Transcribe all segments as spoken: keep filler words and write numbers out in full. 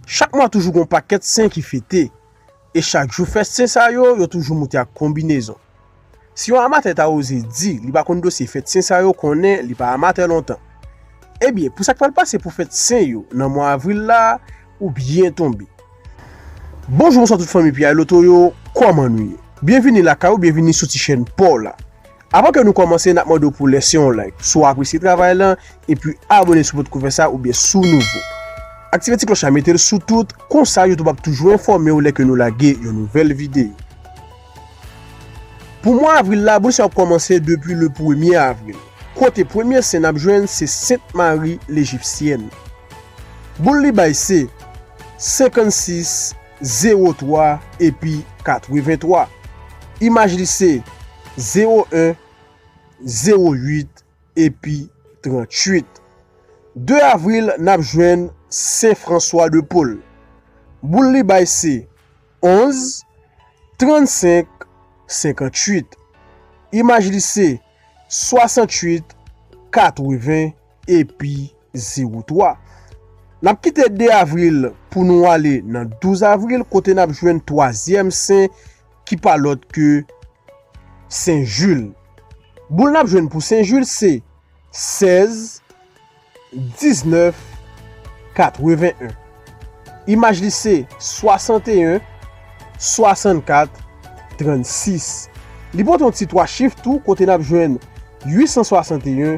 Chak mwa toujou gon pakèt sen ki fete, e chak jou fèt sen sa yo, yo toujou moute ak konbinezon. Si yon amatè ta oze di li pa konn dosye fèt sen sa yo, konnen li pa amatè lontan. Ebyen, pou sa k pral pase pou fèt sen yo nan mwa avril la, ou byen tonbe. Bonjou, bonswa tout fanmi P I Lotto yo, kòman nou ye? Byenvini lakay ou, byenvini sou ti chèn pa w la. Avan ke nou kòmanse, n ap mande w pou w lèse yon like si w apresye travay lan, epi abòne si w potko fè sa oubyen si w nouvo. Aktive ti klòch la, mete l sou tout, konsa YouTube ap toujou enfòme w lè ke nou lage yon nouvèl videyo. Pou mwa avril la, boul sa yo ap kòmanse depi le premye avril. Kote premye sen n ap jwenn se Sent Mari Lejipsyèn. Boul li bay se senkannsis, zewo twa epi katreventwa. Imaj li se zewo en, zewo uit epi tranntuit. De avril, n ap jwenn Sen Franswa de Pòl. Boul li bay se onz, trannsenk, senkantuit. Imaj li se swasanntuit, katreven epi zewo twa. N ap kite de avril pou nou ale nan douz avril, kote n ap jwenn twazyèm sen ki pa lòt ke Sen Jil. Boul n ap jwenn pou Sen Jil se sèz, diznèf, katreven en. Imaj li se swasanteyen, swasannkat, trannsis. Li pote yon ti twa chif tou, kote n ap jwenn uitsanswasanteyen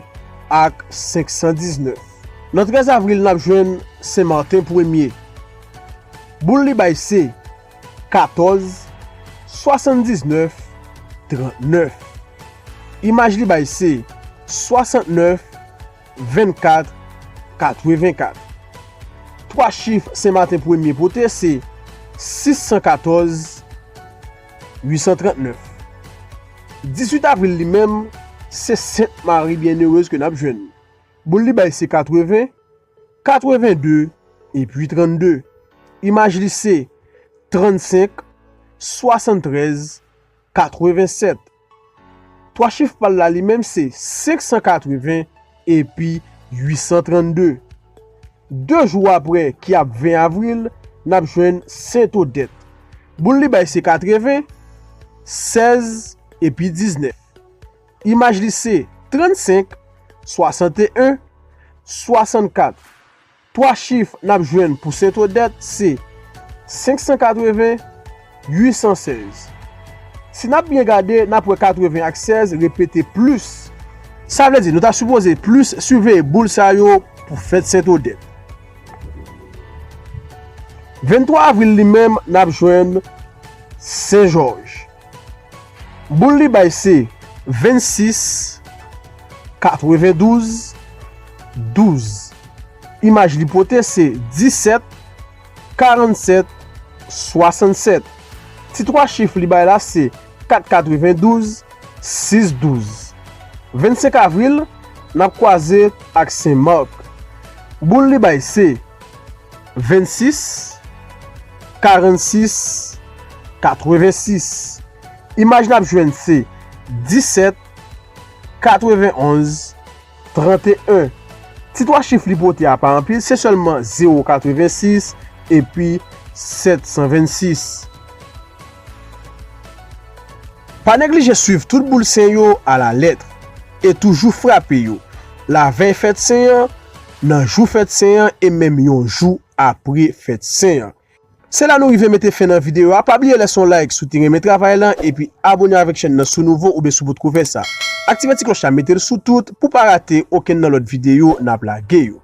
ak senksandiznèf. Nan trèz avril, n ap jwenn Sen Maten premye. Boul li bay se katòz, swasanndiznèf, trannèf. Imaj li bay se swasantnèf, vennkat, katrevenkat. Twa chif Sen Maten premye pote se sis san katòz, uit san trannèf. Dizuit avril li menm, se Sent Mari Byennerez ke n ap jwenn. Boul li bay se katreven, katrevende epi trannde. Imaj li se trannsenk, swasanntrèz, katrevensèt. Twa chif pa l la li menm se senk san katreven epi uit san trannde. De jou apre ki ap ven avril, n ap jwenn Sent Odèt. Boul li bay se katreven, sèz epi diznèf. Imaj li se trannsenk, swasanteyen, swasannkat. Twa chif n ap jwenn pou Sent Odèt se senk san katreven, uit san sèz. Si n ap byen gade, n ap wè katreven ak sèz repete plis. Sa vle di, nou ta sipoze plis siveye boul sa yo pou fèt Sent Odèt. Venntwa avril li menm, n ap jwenn Sen Jòj. Boul li bay se vennsis, katrevendouz, douz. Imaj li pote se disèt, karannsèt, swasannsèt. Ti twa chif li bay la se kat katrevendouz, sis douz. Vennsenk avril, n ap kwaze ak Sen Mak. Boul li bay se vennsis, karansis, katrevensis. Imaj n ap jwenn se disèt, katrevenonz, tranteyen. Ti twa chif li pote a pa anpil, se sèlman zewo katrevensis epi sèt san vennsis. Pa neglije swiv tout boul sen yo alalèt e toujou frape yo lavèy fèt sen an, nan jou fèt sen an e menm yon jou apre fèt sen an. Se la nou rive mete fen nan videyo a. Pa bliye lèse yon like si w te renmen travay lan epi abòne avèk chèn nan si w nouvo oubyen si w potko fè sa. Aktive ti klòch la, mete l sou tout pou w pa rate okenn nan lòt videyo n ap lage yo.